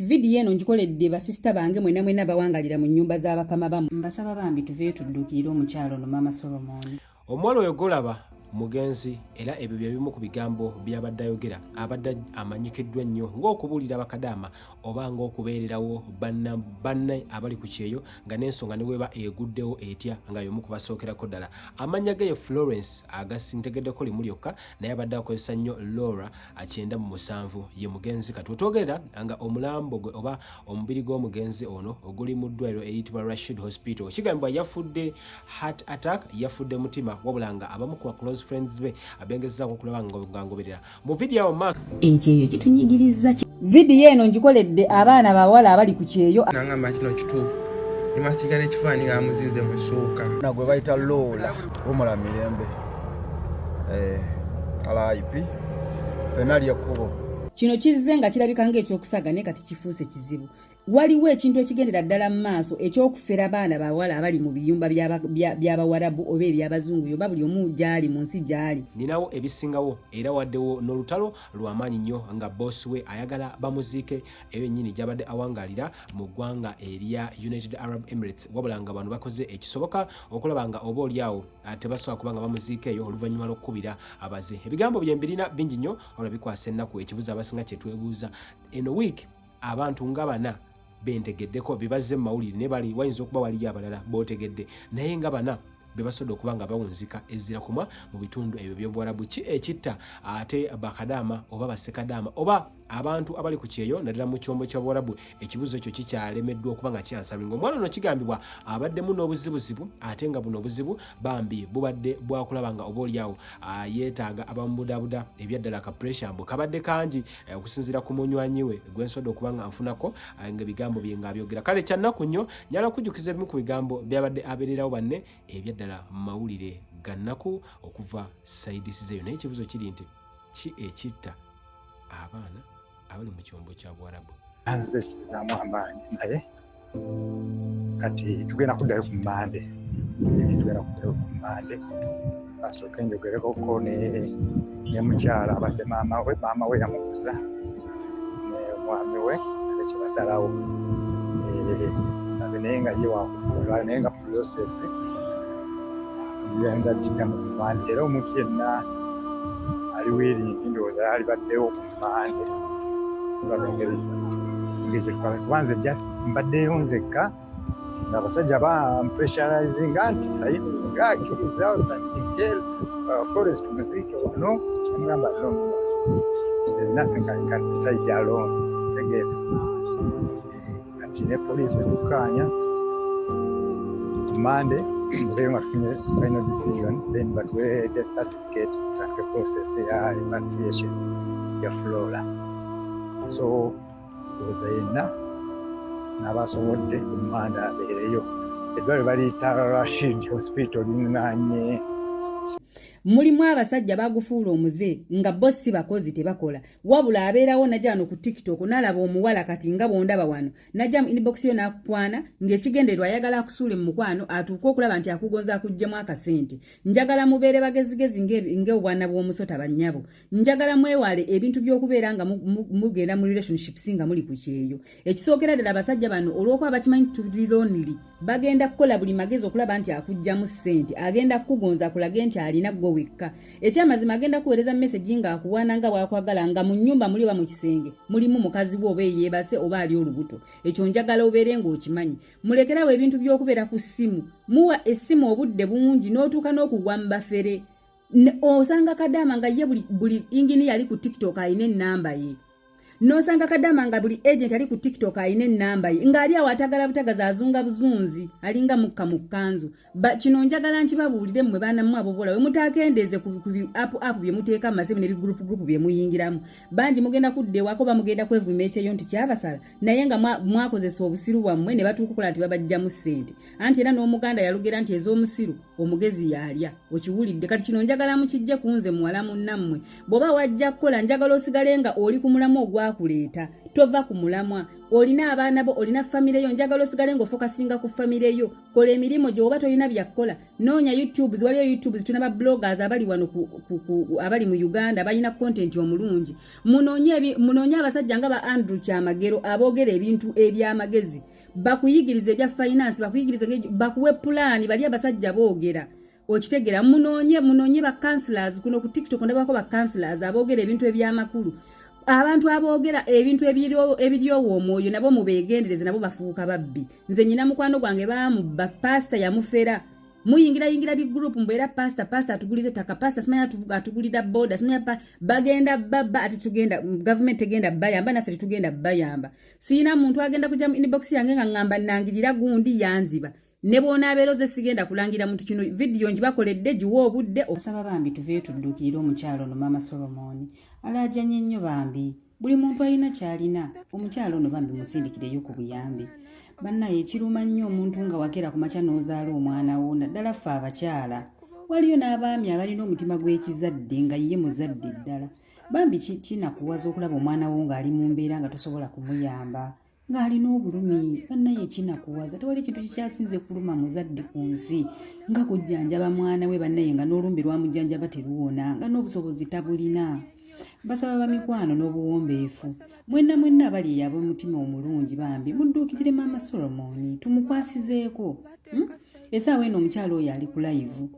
Vidiyo eno ngikoledde basisita bange mwena mwena bawangalira mu nnyumba z'abakama bammwe. Mbasaba bambi tuveeyo tudduukirire omukyala ono Maama Solomon. Omuwala oyo gw'olaba mugenzi era ebyo bye bimu ku bigambo by'abadde ayogera. Abadde amanyikiddwa ennyo ng'okubuulira bakadaama oba ng'okubeererawo banne abali ku kyeyo nga n'ensonga ne bw'eba eguddewo etya nga y'omu ku basookerako ddala. Amannya ge ye Florence agasintegeddeko limu lyokka naye abadde akozesa nnyo Laura 97 ye mugenzi kati wetwogerera nga omulambo gwe oba omubiri gw'omugenzi ono oguli mu ddwaliro eriyitibwa Rashid Hospital. Kigambibwa yafudde heart attack, yafudde mutima, wabula nga abamu ku close friends be abengezezaako okulaba nga ngoberera mu vidiyo awo maaso. Ekyeyo kitunyigirizza. Vidiyo eno ngikoledde abaana bawala abali ku kyeyo. Nangamba kino kituufu nemasiga n'ekifaananyi nga amuzinze mu ssuuka. Na gwe bayita Loola wumula mirembe eh, RIP fena lyekkubo. Kino kizze nga kirabika ng'ekyokusaga naye kati kifuuse kizibu. Waliwo ekintu ekigendera ddala mu maaso eky'okufera baana bawala abali mu biyumba by'Abawarabu oba eby'Abazungu oba buli omu gy'ali mu nsi gy'ali. Ninawo ebisingawo era waddewo n'olutalo lw'amaanyi nnyo nga bboosi we ayagala bamuziike eyo yennyini gy'abadde awangaalira mu ggwanga erya United Arab Emirates, wabula nga bano bakoze ekisoboka okulaba nga oba oli awo tebasobola kuba nga bamuziika eyo oluvannyuma lw'okukubira abaze. Ebigambo bye mbirina bingi nnyo olwo bikwasa ennaku. Ekibuuzo abasinga kye twebuuza eno wiiki, abantu nga bana bentegeddeko be bazze mu mawulire, naye bali wayinza okuba waliyo abalala b'otegedde, naye nga bana be basobodde okuba nga bawunzika ezira kumwa mu bitundu ebyo by'Obuwarabu. Ki ekitta ate bakadaama oba bassekadaama oba abantu abali ku kyeyo naddala mu kyombo ky'Obuwarabu? Ekibuuzo ekyo kikyalemeddwa okuba nga kyansalinga. Omwana ono kigambibwa abaddemu n'obuzibuzibu, ate nga buno obuzibu bambi bubadde bwakulaba nga oba oliawo yeetaaga abamubudaabuda. Ebyaddala ka pressure mbu kabadde kangi okusinziira ku munywanyi we gwensobodde okuba nga nfunako ng'ebigambo bye ng'abyogera. Kale kyannaku nnyo. Njagala kujjukiza ebimu ku bigambo byabadde abeererawo banne. Ebyaddala mawulire ga nnaku okuva saidisizeeyo, naye ekibuuzo kiri nti ki ekitta abaana abali mu kyombo kya Buwarabu? Nze kizaamu amaanyi, naye kati tugenda kuddayo ku Mande, tugenda kuddayo ku Mande. Asooke njogerekoko ne mukyala abadde maama we, maama we yamukuza ne mwami we abe kyebasalawo, naye nga ye wakuddayo, naye nga process ngenda kiddamu ku Mande. Era omuntu yenna ali willing, ndowooza yalibaddewo ku Mande tulaba engeri ngeri kuba nze just mbaddeyo nzekka ng'abasajja bampressurizinga nti sayininga, akkiriza osayininge forest muziike wano. Namugamba, "No, there's nothing I can decide alone." Tegeera, kati ne poliisi etukkaanya Mande nzibeyo nga tufunye final decision, then batuwe death certificate, tutandike process ya repatriation ya Flora. So ndowooza yenna n'abasobodde ku Mande abeereyo. Eddwaliro baliyita Rashid Hospital, linaanye Mulimu abasajja bagufuula omuze nga bo si bakozi, tebakola, wabula abeerawo najja wano ku TikTok n'alaba omuwala kati nga bw'ondaba wano, najja mu inbox yo n'akukwana ng'ekigendererwa ayagala akusuule mu mukwano, atuuke okulaba nti akugonza akuggyemu akasente. Njagala mubeere bagezigezi ng'obwana bw'omusota. Bannyabo, njagala mwewale ebintu by'okubeera nga mugenda mu relationships nga muli ku kyeyo. Ekisookera ddala, abasajja bano olw'okuba bakimanyi tuli lonely, bagenda kukola buli magezi okulaba nti akuggyamu ssente. Agenda kukugonza akulage nti alina gwe wekka. Ekyamazima, agenda kuweereza message ng'akuwaana nga bw'akwagala, nga mu nnyumba muli oba mu kisenge mulimu mukazi we oba eyeebase oba ali olubuto. Ekyo njagala obeere ng'okimanyi. Mulekerawo ebintu by'okubeera ku ssimu, muwa essimu obudde bungi n'otuuka n'okugwa mu bafere. Osanga kadaama nga ye buli inginiya ali ku TikTok alina ennamba ye, n'osanga kadaama nga buli agent ali ku TikTok alina ennamba ye, ng'ali awo atagala butagazi, azunga buzunzi, alinga mukka mu kkanzu. Kino njagala nkibabuulire mmwe baana mmwe abobola we mutakendeeze ku app app bye muteeka mu masimu ne bigurupu gurupu bye muyingiramu. Bangi mugenda kudda ewaka oba mugenda kwevuma ekyeyo nti kyabasala, naye nga mwakozesa obusiru bwammwe ne batuuka okukola nti babajjamu ssente. Anti era n'Omuganda yalugera nti ez'omusiru omugezi yaalya. Okiwulidde? Kati kino njagala mukijje ku nze muwala munnammwe. Bw'oba wajja kukola, njagala osigale nga oli ku mulamu ogwa ogwakuleeta. Tova ku mulamwa. Olina abaana bo, olina famire yo. Njagala osigale ng'ofokasinga ku famire yo. Kola emirimu gyo. Oba tolina byakukola, noonya YouTubes. Waliyo YouTubes, tulina ba bloggers abali wano abali mu Uganda balina content omulungi. Munoonye abasajja nga ba Andrew Kyamagero aboogera ebintu ebyamagezi, bakuyigiriza ebya finance, bakuyigiriza, bakuwe pulaani. Bali abasajja boogera, okitegera? Munoonye ba counselors. Kuno ku TikTok ndabako ba counselors aboogera ebintu ebyamakulu. Abantu aboogera ebintu ebiryowa omwoyo nabo mubeegendereze, nabo bafuuka babbi. Nze nyina mukwano gwange bamubba, pasita yamufera. Muyingirayingira bigurupu mbeera pasita, pasita atuguliza ettaka, pasita simanya atugulira boda, simanya bagenda babba. Ate tugenda, gavumenti tegenda bayamba, naffe tetugenda bayamba. Siina muntu agenda kujja mu inbox yange nga ŋŋamba nangirira gundi yanziba. Ne bw'onaabeera oze, sigenda kulangira muntu. Kino vidiyo ngibakoledde, giwa obudde. Osaba bambi tuveeyo tudduukirire omukyalo ono Maama Solomoni, alaajanye nnyo bambi. Buli muntu alina ky'alina. Omukyalo ono bambi musindikireyo ku buyambi. Bannaye, ekiruma nnyo omuntu nga wakeera ku makya n'ozaala omwana wo, naddala ffe abakyala. Waliyo n'abaami abalina omutima gw'ekizadde nga ye muzadde ddala. Bambi kinakuwaza okulaba omwana wo ng'ali mu mbeera nga tosobola kumuyamba, ng'alina obulumi. Bannaye, kinakuwaza. Tewali kintu kikyasinze kuluma muzadde ku nsi nga kujjanjaba mwana we, bannaye, nga n'olumbe lwamujjanjaba teruwona, nga n'obusobozi tabulina. Basaba bamikwano n'obuwombeefu, mwenna mwenna abali eyo ab'omutima omulungi, bambi mudduukirire Maama Solomoni, tumukwasizeeko, Essaawa eno omukyalo oyo ali ku live.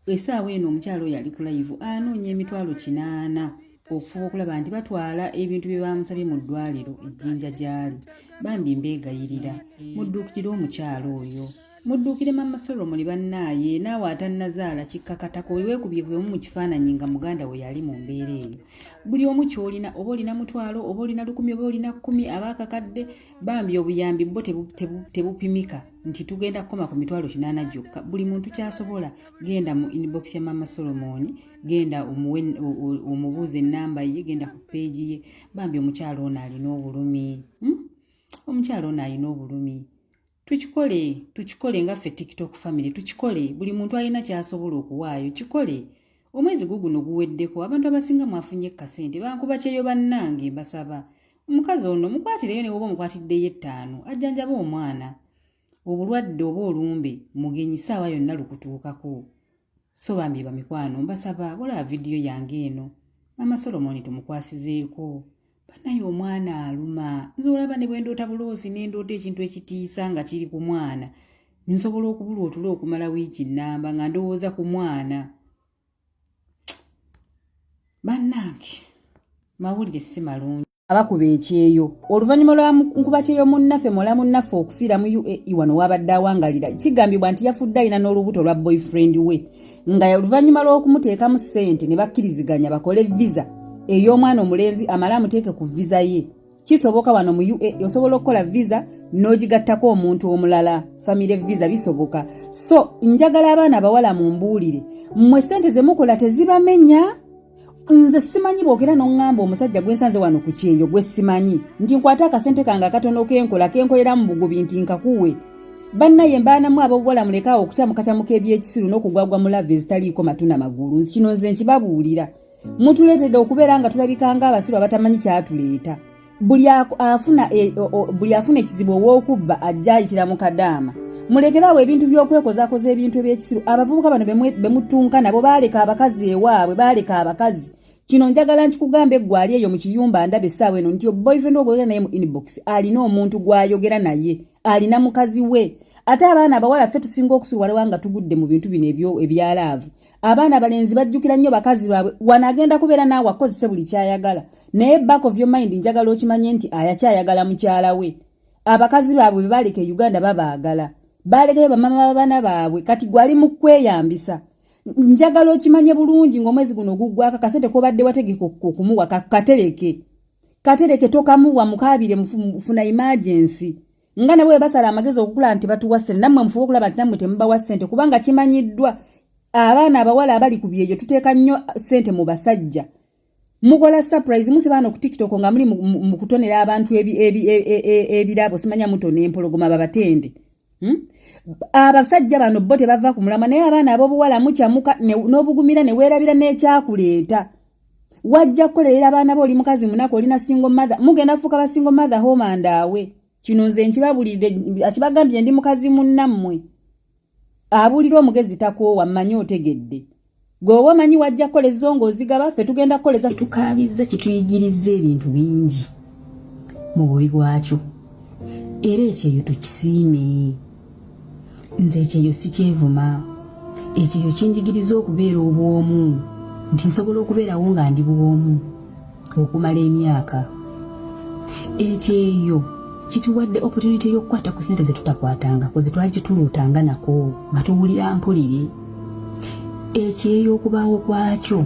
Essaawa eno omukyalo oyo ali ku live, anoonya 800,000 okufuba okulaba nti batwala ebintu bye bamusabye mu ddwaliro ejjinja gy'ali. Bambi mbeegayirira, mudduukirire omukyalo oyo, mudduukire Mama Solomoni. Bannaaye, naawe atannazaala, kikkakatako weekubyekubemu mu kifaananyi nga muganda we yali mu mbeera eyo. Buli omu ky'olina, oba olina 500, oba olina 1,000, oba olina 10, aba akakadde, bambi obuyambi bwo tebupimika nti tugenda kukoma ku 800,000 gyokka. Buli muntu kyasobola. Genda mu inbox ya Mama Solomoni, genda omubuuze ennamba ye, genda ku page ye. Bambi omukyalo ono alina obulumi, Omukyalo ono alina obulumi. Tukikole, tukikole nga ffe TikTok family, tukikole. Buli muntu alina kyasobola okuwaayo, kikole. Omwezi guguno guweddeko, abantu abasinga mwafunye kasente. Bankuba kyeyo bannange, mbasaba omukazi ono mukwatireyo, ne woba omukwatiddeyo 5, ajjanjaba omwana. Obulwadde oba olumbe mugenyi, saawa yonna lukutuukako. So bambi bamikwano, mbasaba bolaba vidiyo yange eno, Mama Solomoni tumukwasizeeko. Banaye, omwana aluma. Nze olaba ne bwendoota buloosi, nendoota ekintu ekitiisa nga kiri ku mwana, nsobola okubulwa otulo okumala wiiki nnamba nga ndowooza ku mwana. Bannange, mawulire si malungi. Abakuba ekyeyo, oluvannyuma lwa nkuba kyeyo munnaffe mola munnaffe okufiira mu UAE wano wabadde awangalira, kigambibwa nti yafudde alina n'olubuto lwa boyfriend we, nga oluvannyuma lw'okumuteekamu ssente ne bakkiriziganya bakole visa ey'omwana omulenzi, amale amuteeke ku visa ye. Kisoboka wano mu UAE, osobola okukola visa n'ogigattako omuntu omulala, family visa, bisoboka. So njagala abaana abawala mumbuulire, mmwe ssente ze mukola tezibamenya? Nze simanyi bwogera n'oŋŋamba omusajja gwe nsanze wano ku kyeyo gwe simanyi nti nkwate akasente kange akatono kenkola kenkolera mu bugubi nti nkakuwe. Bannaye, mbaanamu ab'obuwala, mulekaawo okukyamukakyamuka ebyekisiru n'okugwagwa mu love ezitaliiko matu na magulu. Nzi kino nze nkibabuulira, mutuleetedde okubeera nga tulabika ng'abasiru abatamanyi kyatuleeta. Buli afuna ekizibu ow'okubba ajja ayitira mu kadaama. Mulekeraawo ebintu by'okwekozakoza ebintu ebyekisiru. Abavubuka bano bemutunka nabo baaleka abakazi ewaabwe, baaleka abakazi. Kino njagala nkikugambe eggwe ali eyo mu kiyumba ndaba essaawa eno nti boyfriend ogwogera naye mu inbox alina omuntu gw'ayogera naye, alina mukazi we. Ate abaana abawala ffe tusinga okusulwalewa nga tugudde mu bintu bino ebya love. Abaana abalenzi bajjukira nnyo bakazi baabwe. Wano agenda kubeera naawe akozese buli kyayagala, naye back of your mind njagala okimanye nti ayakyayagala mukyala we. Abakazi baabwe be baleka e Uganda babaagala, balekayo bamama babaana baabwe. Kati gwali mu kweyambisa. Njagala okimanye bulungi ng'omwezi guno oguggwako, akasente kobadde wategeka okumuwa katereke, katereke, tokamuwa. Mukaabire, funa emergency. Nga nabo bwe basala amagezi okukula nti batuwa ssente, nammwe mufube okulaba nti nammwe temubawa ssente, kubanga kimanyiddwa abaana abawala abali ku byeyo tuteeka nnyo ssente mu basajja. Mukola surprise, musiba wano ku TikTok nga muli mu kutonera abantu ebirabo, simanya mutona empologoma babatende, Abasajja bano bo tebava ku mulamwa, naye abaana ab'obuwala mukyamuka n'obugumira ne weerabira n'ekyakuleeta. Wajja kukolerera abaana bo, oli mukazi munaku, olina single mother, mugenda kufuuka ba single mother home and away. Kino nze nkibabulidde, akibagambye, ndi mukazi munnammwe abuulira omugezi takoowa. Mmanyi otegedde gwe oba omanyi wajja kukola ezo ng'ozigaba, ffe tugenda kukoleza. Tukaabizza kituyigiriza ebintu bingi mu bubi bwakyo, era ekyeyo tukisiime. Nze ekyeyo sikyevuma, ekyeyo kinjigiriza okubeera obwomu, nti nsobola okubeerawo nga ndi bwomu okumala emyaka. Ekyeyo kituwadde opportunity y'okukwata ku sente zetutakwatangako, ze twali tetuluutanga nako, nga tuwulira mpulire. Ekyeyo okubaawo kwakyo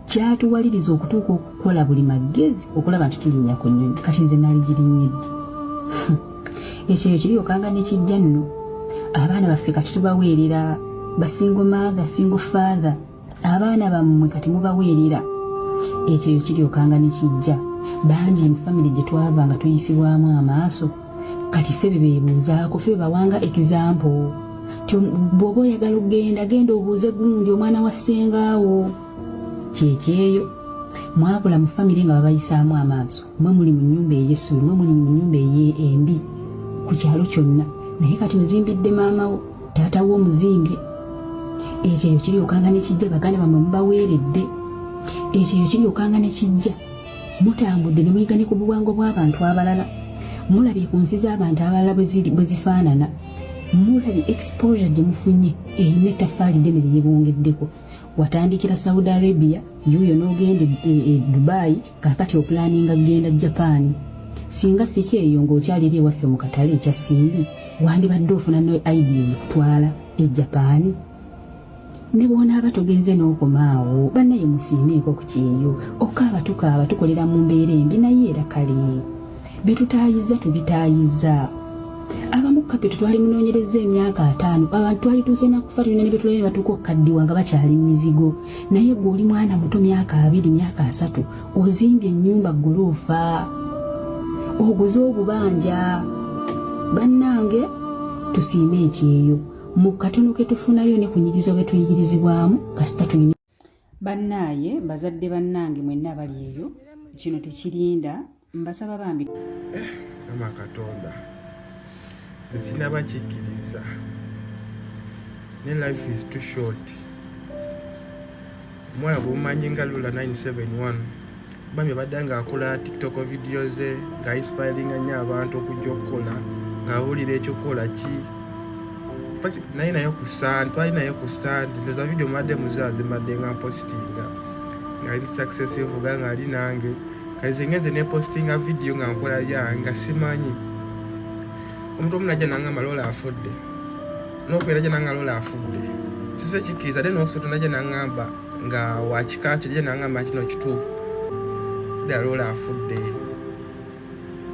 kyatuwaliriza okutuuka okukola buli magezi okulaba nti tulinnya ku nnyonyi. Kati nze naligirinnye ddi? Ekyeyo kiryokanga ne kijja nno. Abaana baffe kati tubaweerera, ba single mother, single father, abaana bammwe kati mubaweerera. Ekyeyo kiryokanga ne kijja. Bangi mu famire gye twava nga tuyisibwamu amaaso, kati ffe be beebuuzaako, ffe be bawanga example ti bw'oba oyagala okugenda, genda obuuze gundi, omwana wa ssengaawo. Kyekyeyo mwakula mu famire nga babayisaamu amaaso, mwe muli mu nnyumba ey'essubi, mwe muli mu nnyumba embi ku kyalo kyonna, naye kati ozimbidde maama wo, taata wo omuzimbye. Ekyeyo kiryokanga ne kijja. Baganda bammwe mubaweeredde. Ekyeyo kiryokanga ne kijja. Mutambudde ne muyiga ne ku buwangwa bw'abantu abalala, mulabye ku nsi z'abantu abalala bwe zifaanana, mulabye exposure gye mufunye erina ettaffaali ddene lye yebongeddeko. Watandikira Saudi Arabia, yuuyo n'ogenda e Dubai, kaakati opulaninga kugenda Japan. Singa si kyeyo ng'okyalira ewaffe mu katale ekya Simbi, wandibadde ofuna no idea ekutwala e Japan? Ne bw'onaaba togenze n'okomaawo, bannaye musiimeeko ku kyeyo. Okaaba tukaaba, tukolera mu mbeera embi, naye era kale bye tutaayiza tubitaayiza. Abamu kapito twali munoonyereza emyaka 50, abantu twali tuuse nakufa, tulina ne betulabye batuuka okukaddiwa nga bakyali mu mizigo. Naye gwe oli mwana muto, myaka 20, myaka 30, ozimbye ennyumba guloofa, oguze obubanja. Bannange, tusiime ekyeyo mu katono ke tufunayo ne kunyiriza bwe tuyigirizibwamu, kasita tulina. Bannaaye, bazadde bannange mwenna abali eyo, kino tekirinda, mbasaba bambi. Kama Katonda, nze sinaba kikkiriza, ne life is too short. Omwana gwemumanyi nga Lula 971 bambi abadde ng'akola TikTok video ze, ng'ainspiringa nnyo abantu okujja okukola, ng'awulira ekyokukola ki. In fact, naye ku Sunday, twali naye ku Sunday, ndoza video mubadde muzaaze, mbadde nga mpositinga ng'ali successful ga ng'ali nange. Kati nze ngenze nepositinga video nga nkola byange, nga simanyi omuntu omu najja nangamba Lola afudde, nokwera najja nanga Lola afudde, sise kikkiriza. Ate nokusatu najja nangamba nga wakika kye, najja nangamba nti no kituufu ddala Lola afudde.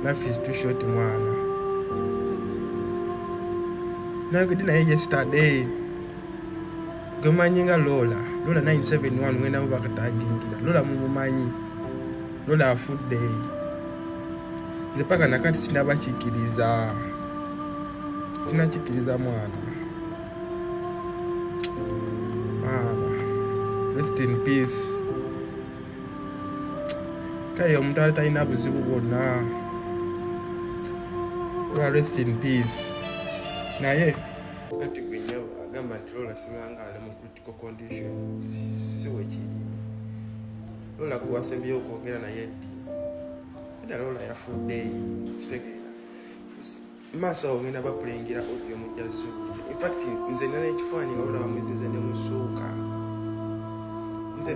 Life is too short. Mwana nayogedde naye yesterday, gwemanyi nga Lola, Lola 971, ngenda mubakatagingira Lola, mumumanyi Lola afudde. Nze paka nakati sinaba kikkiriza, sinakikkiriza. Mwana, mwana, rest in peace. Kale omuntu ali talina buzibu bwonna. Lola, rest in peace. Naye kati gwe nnyabo agamba nti Lola simanga ali mu critical condition, si we kiri. Lola gwe wasembyeyo okwogera naye ddi? Edda Lola yafudde, kitegeera. Maaso awo ngenda bapulengira audio, mujja zuwulira. Infact nze nina n'ekifaananyi nga Lola bamuzinze ne musuuka. Nze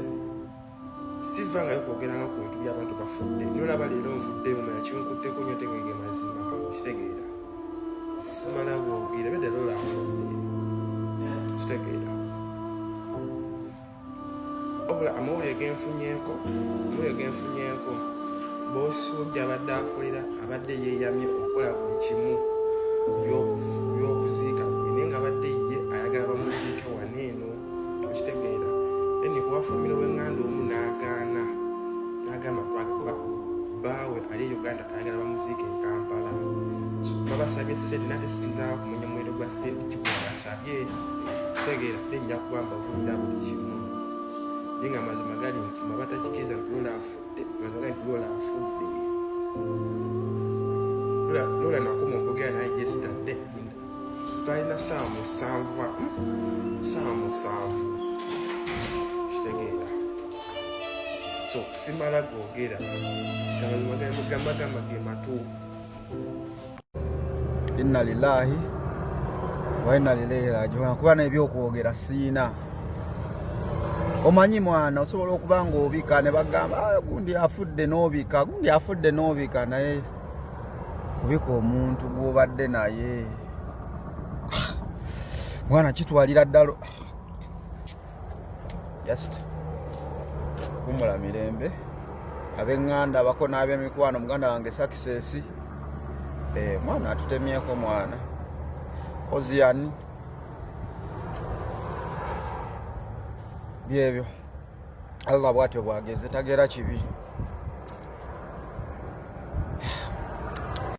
sivangayo kwogeranga ku bintu by'abantu bafudde, nolaba leero nvuddeyo mumanya kinkutteko nnyo, tegege mazima, kitegeera. Simala bwogera bedda Lola afudde, kitegeera. Wabula amawulire genfunyeeko, boosi we gyabadde akolera abadde yeeyamye okukola buli kimu ku byokuziika kwe, naye nga abadde ye ayagala bamuziike wano eno, okitegeera. Then kubafuumira ow'eŋŋanda omu n'agaana, n'agamba kuba baawe ali e Uganda ayagala bamuziike e Kampala. So babasabye sente, nate sinaba kumanya muwendo gwa sente kigwe babasabye, kitegeera. Then nja kuba mbabuulira buli kimu. Naye nga amazima gali nti mwaba takikiriza nti Lola afudde, amazima gali nti Lola afudde. Lola nakoma okwogera naye yesterday, twalina saawa 7, 7 kitegeera. So simala googera, amazima gali mugamba gamba ge matuufu. Inna lillahi wa inna ilaihi rajiun. Kuba n'ebyokwogera siina. Omanyi mwana osobola okuba nga obika ne bagamba, ah, gundi afudde n'obika, gundi afudde n'obika, naye kubika omuntu gw'obadde naye mwana kitwalira ddala. Just kumula mirembe ab'eŋŋanda abako n'ab'emikwano. Muganda wange Success, mwana atutemyeko mwana Ozian, byebyo. Allah bwatyo bwageze tagera kibi.